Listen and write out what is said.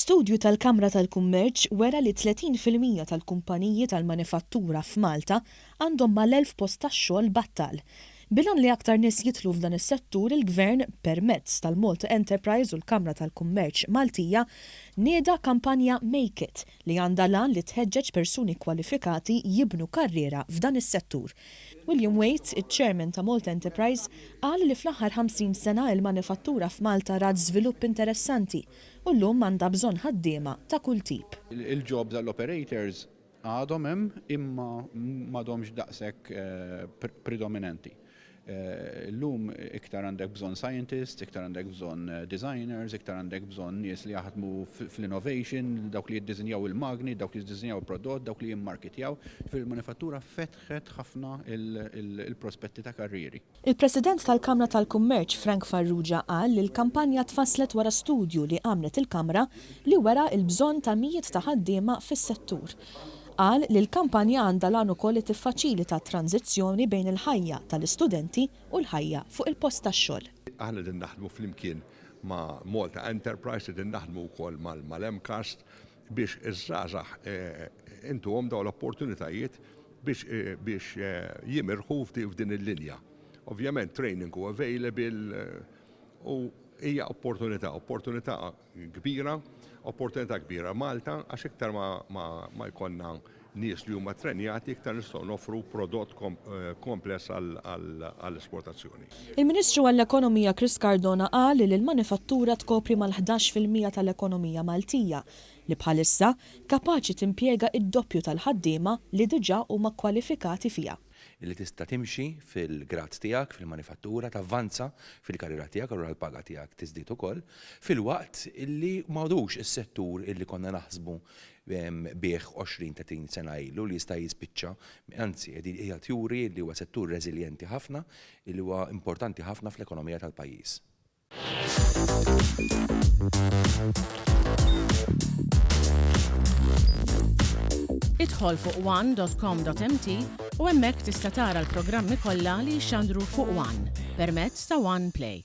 Studju tal-Kamra tal-Kummerċ wera li 30% tal-kumpaniji tal-manifattura f'Malta għandhom mal-1,000 post tax-xogħol battal. Bil-għan li aktar nies jidħlu f'dan is-settur, il-Gvern, permezz tal-Malta Enterprise u l-Kamra tal-Kummerċ Maltija, nieda kampanja Make It li għandha l-għan li tħeġġeġ persuni kwalifikati jibnu karriera f'dan is-settur. William Waite, iċ-Chairman ta' Malta Enterprise, qal li fl-aħħar 50 sena il-manifattura f'Malta rat żvilupp interessanti u llum għandha bżonn ħaddiema ta' kull tip. Il-jobs għall-operators għadhom hemm imma m'għadhomx daqshekk predominanti. Illum iktar għandek bżonn scientists, iktar għandek bżonn designers, iktar għandek bżonn nies li jaħdmu fl-innovation, dawk li jiddisinjaw il-magni, dawk li jiddisinjaw il-prodott, dawk li jimmarkitjaw. Ġifieri l-manifattura fetħet ħafna il-prospetti ta' karrieri. Il-President tal-Kamra tal-Kummerċ Frank Farrugia qal li l-kampanja tfasslet wara studju li għamlet il-Kamra li wera l-bżonn ta' mijiet ta' ħaddiema fis-settur. Qal li l-kampanja għandha l-għan ukoll li tiffaċilita t-tranżizzjoni bejn il-ħajja tal-istudenti u l-ħajja fuq il-post tax-xogħol. Aħna qegħdin naħdmu flimkien ma' Malta Enterprise, qegħdin naħdmu wkoll mal-MCAST biex iż-żgħażagħ intuhom dawn l-opportunitajiet biex biex jimirħu f'din il-linja. Ovvjament training hu available u hija opportunità, opportunità kbira, opportunità kbira Malta għax iktar ma, ma, ma jkollna nies li huma trenjati iktar nistgħu noffru prodott kompless għall-esportazzjoni. Il-Ministru għall-Ekonomija Chris Cardona qal li l-manifattura tkopri mal-11% tal-ekonomija Maltija, li bħalissa kapaċi timpjega d-doppju tal-ħaddiema li diġà huma kwalifikati fiha. Li tista' timxi fil-grad tiegħek fil-manifattura, tavvanza fil-karriera tiegħek, allura l-paga tiegħek tiżdied ukoll, filwaqt li m'għadux is-settur illi konna naħsbu bih 20, 30 sena ilu li jista' jispiċċa, anzi qiegħed juri li huwa settur reżiljenti ħafna, li huwa importanti ħafna fl-ekonomija tal-pajjiż. Idħol fuq one dot com dot mt u hemmhekk tista' tara l-programmi kollha li jixxandru fuq one permezz ta' One Play.